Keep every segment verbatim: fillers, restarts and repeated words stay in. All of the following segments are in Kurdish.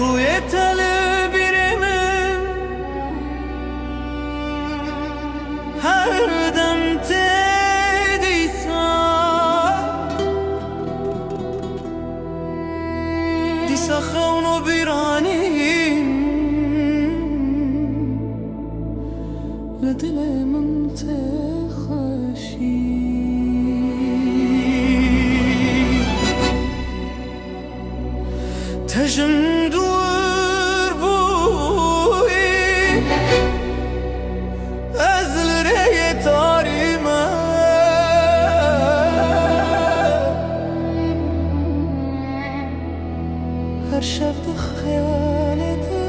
Rûyê te li bîrê min her dem tê dîsa. Dîsa xewn û bîranîn li dilê min tê xweşî. Te ji min dûr bûyî, ez li rêyê tarî me. Her şev di xeyalê de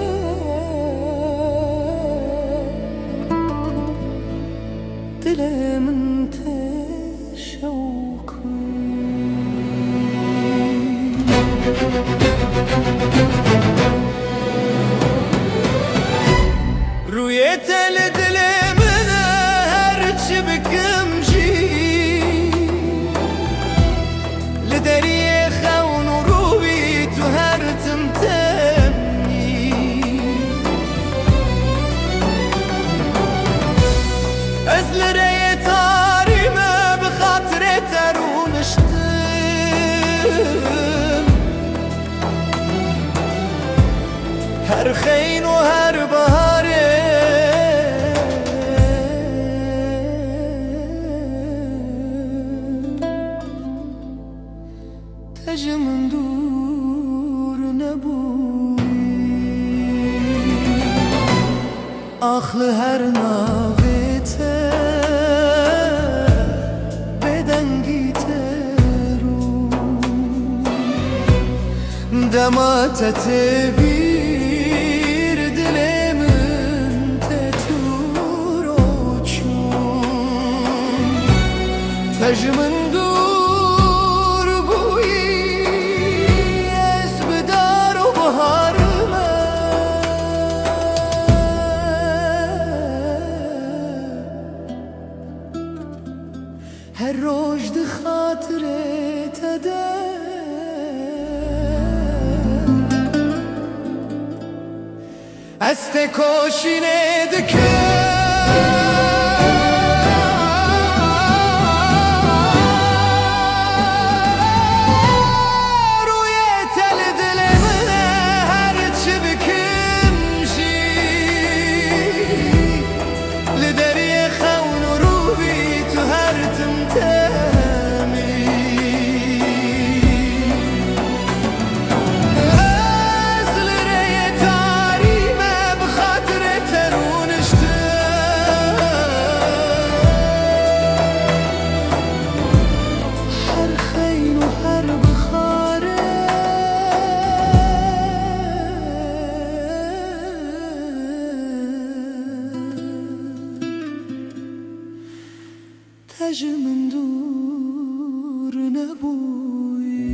dilê min tê şewk. Rûyê te li dilê min e, her çi bikim jî. Li deriyê xewn û rûyî tu her tim temî. Ez li rêyê tarî me bi xatirê te rûniştim. Her xeyn û her biharê te ji min dûr nebûyî. Ax li her navê te bêdengî te rû. Dema te tê bîr dilê min te tûr û çûn. Te ji min dûr bûyî, ez bi dar û bihar me. Her roj di xatirê te de. Ez têkoşînê dikim. Rûyê te li dilê min e, her çi bikim jî. Li deriyê xewn û rûvî tu her tim temî. Ez li rêyê tarî me bi xatirê te rûniştim. Her xeyn û her bixarê te ji min dûr nebûyî.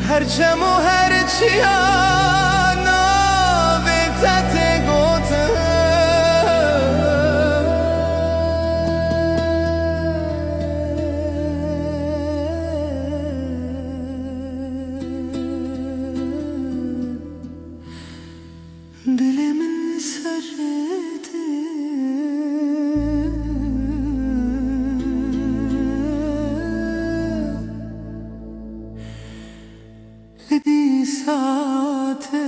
Her çem û her çiya navê te tê gotin. Dilê min li ser te, li dîsa te